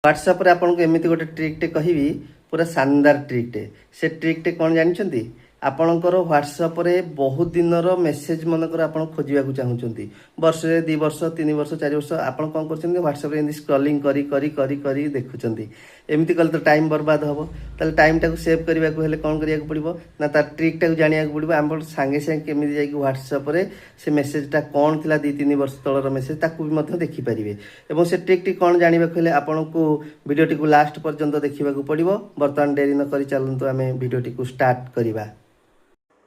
ହ୍ୱାଟ୍ସଆପ୍ରେ ଆପଣଙ୍କୁ ଏମିତି ଗୋଟେ ଟ୍ରିକ୍ଟେ କହିବି, ପୁରା ଶାନଦାର ଟ୍ରିକ୍ଟେ। ସେ ଟ୍ରିକ୍ଟେ କ'ଣ ଜାଣିଛନ୍ତି? ଆପଣଙ୍କର ହ୍ୱାଟ୍ସଆପ୍ରେ ବହୁତ ଦିନର ମେସେଜ ମନେକର ଆପଣ ଖୋଜିବାକୁ ଚାହୁଁଛନ୍ତି, ବର୍ଷେ, 2 ବର୍ଷ, 3 ବର୍ଷ, 4 ବର୍ଷ। ଆପଣ କ'ଣ କରୁଛନ୍ତି? ହ୍ୱାଟ୍ସଆପ୍ରେ ଏମିତି ସ୍କ୍ରଲିଂ କରି କରି କରି କରି ଦେଖୁଛନ୍ତି। ଏମିତି କଲେ ତ ଟାଇମ୍ ବର୍ବାଦ ହେବ। ତାହେଲେ ଟାଇମ୍ଟାକୁ ସେଭ୍ କରିବାକୁ ହେଲେ କ'ଣ କରିବାକୁ ପଡ଼ିବ ନା, ତା ଟ୍ରିକ୍ଟାକୁ ଜାଣିବାକୁ ପଡ଼ିବ। ଆପଣ ସାଙ୍ଗେ ସାଙ୍ଗେ କେମିତି ଯାଇକି ହ୍ୱାଟ୍ସଆପ୍ରେ ସେ ମେସେଜଟା କ'ଣ ଥିଲା, 2-3 ବର୍ଷ ତଳର ମେସେଜ, ତାକୁ ବି ମଧ୍ୟ ଦେଖିପାରିବେ। ଏବଂ ସେ ଟ୍ରିକ୍ଟି କ'ଣ ଜାଣିବାକୁ ହେଲେ ଆପଣଙ୍କୁ ଭିଡ଼ିଓଟିକୁ ଲାଷ୍ଟ ପର୍ଯ୍ୟନ୍ତ ଦେଖିବାକୁ ପଡ଼ିବ। ବର୍ତ୍ତମାନ ଡେରି ନ କରି ଚାଲନ୍ତୁ, ଆମେ ଭିଡ଼ିଓଟିକୁ ଷ୍ଟାର୍ଟ କରିବା।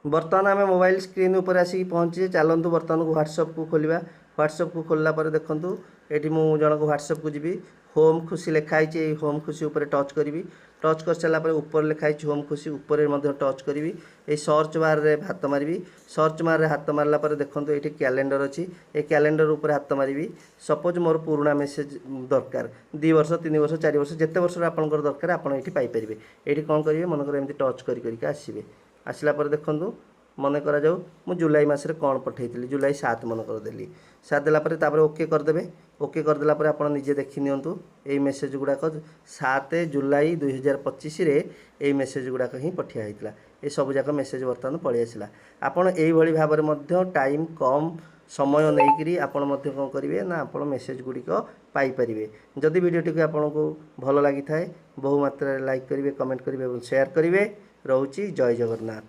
ବର୍ତ୍ତମାନ ଆମେ ମୋବାଇଲ ସ୍କ୍ରିନ୍ ଉପରେ ଆସିକି ପହଞ୍ଚିଛେ। ଚାଲନ୍ତୁ, ବର୍ତ୍ତମାନ ହ୍ୱାଟ୍ସଆପ୍କୁ ଖୋଲିବା। ହ୍ୱାଟ୍ସଆପ୍କୁ ଖୋଲିଲା ପରେ ଦେଖନ୍ତୁ, ଏଠି ମୁଁ ଜଣଙ୍କ ହ୍ୱାଟ୍ସଆପ୍କୁ ଯିବି। ହୋମ୍ ଖୁସି ଲେଖା ହେଇଛି, ଏଇ ହୋମ୍ ଖୁସି ଉପରେ ଟଚ୍ କରିବି। ଟଚ୍ କରିସାରିଲା ପରେ ଉପରେ ଲେଖା ହେଇଛି ହୋମ୍ ଖୁସି, ଉପରେ ମଧ୍ୟ ଟଚ୍ କରିବି। ଏଇ ସର୍ଚ୍ଚ ବାର୍ରେ ହାତ ମାରିବି। ସର୍ଚ୍ଚ ବାର୍ରେ ହାତ ମାରିଲା ପରେ ଦେଖନ୍ତୁ, ଏଇଠି କ୍ୟାଲେଣ୍ଡର ଅଛି। ଏ କ୍ୟାଲେଣ୍ଡର ଉପରେ ହାତ ମାରିବି। ସପୋଜ୍ ମୋର ପୁରୁଣା ମେସେଜ୍ ଦରକାର, 2 ବର୍ଷ, 3 ବର୍ଷ, 4 ବର୍ଷ, ଯେତେ ବର୍ଷର ଆପଣଙ୍କର ଦରକାର, ଆପଣ ଏଇଠି ପାଇପାରିବେ। ଏଇଠି କ'ଣ କରିବେ? ମନେକର ଏମିତି ଟଚ୍ କରି କରିକି ଆସିବେ। ଆସିଲା ପରେ ଦେଖନ୍ତୁ, ମନେ କରାଯାଉ ମୁଁ ଜୁଲାଇ ମାସରେ କ'ଣ ପଠାଇଥିଲି। ଜୁଲାଇ 7 ମନେ କରିଦେଲି। 7 ଦେଲା ପରେ ତାପରେ ଓକେ କରିଦେବେ। ଓକେ କରିଦେଲା ପରେ ଆପଣ ନିଜେ ଦେଖି ନିଅନ୍ତୁ, ଏଇ ମେସେଜ୍ ଗୁଡ଼ାକ 7 ଜୁଲାଇ 2025ରେ ଏଇ ମେସେଜ୍ ଗୁଡ଼ାକ ହିଁ ପଠିଆ ହେଇଥିଲା। ଏ ସବୁଯାକ ମେସେଜ୍ ବର୍ତ୍ତମାନ ପଳେଇ ଆସିଲା। ଆପଣ ଏଇଭଳି ଭାବରେ ମଧ୍ୟ ଟାଇମ୍ କମ୍ ସମୟ ନେଇକରି ଆପଣ ମଧ୍ୟ କ'ଣ କରିବେ ନା, ଆପଣ ମେସେଜ୍ ଗୁଡ଼ିକ ପାଇପାରିବେ। ଯଦି ଭିଡ଼ିଓଟିକୁ ଆପଣଙ୍କୁ ଭଲ ଲାଗିଥାଏ, ବହୁ ମାତ୍ରାରେ ଲାଇକ୍ କରିବେ, କମେଣ୍ଟ କରିବେ ଏବଂ ସେୟାର କରିବେ। ରହୁଛି, ଜୟ ଜଗନ୍ନାଥ।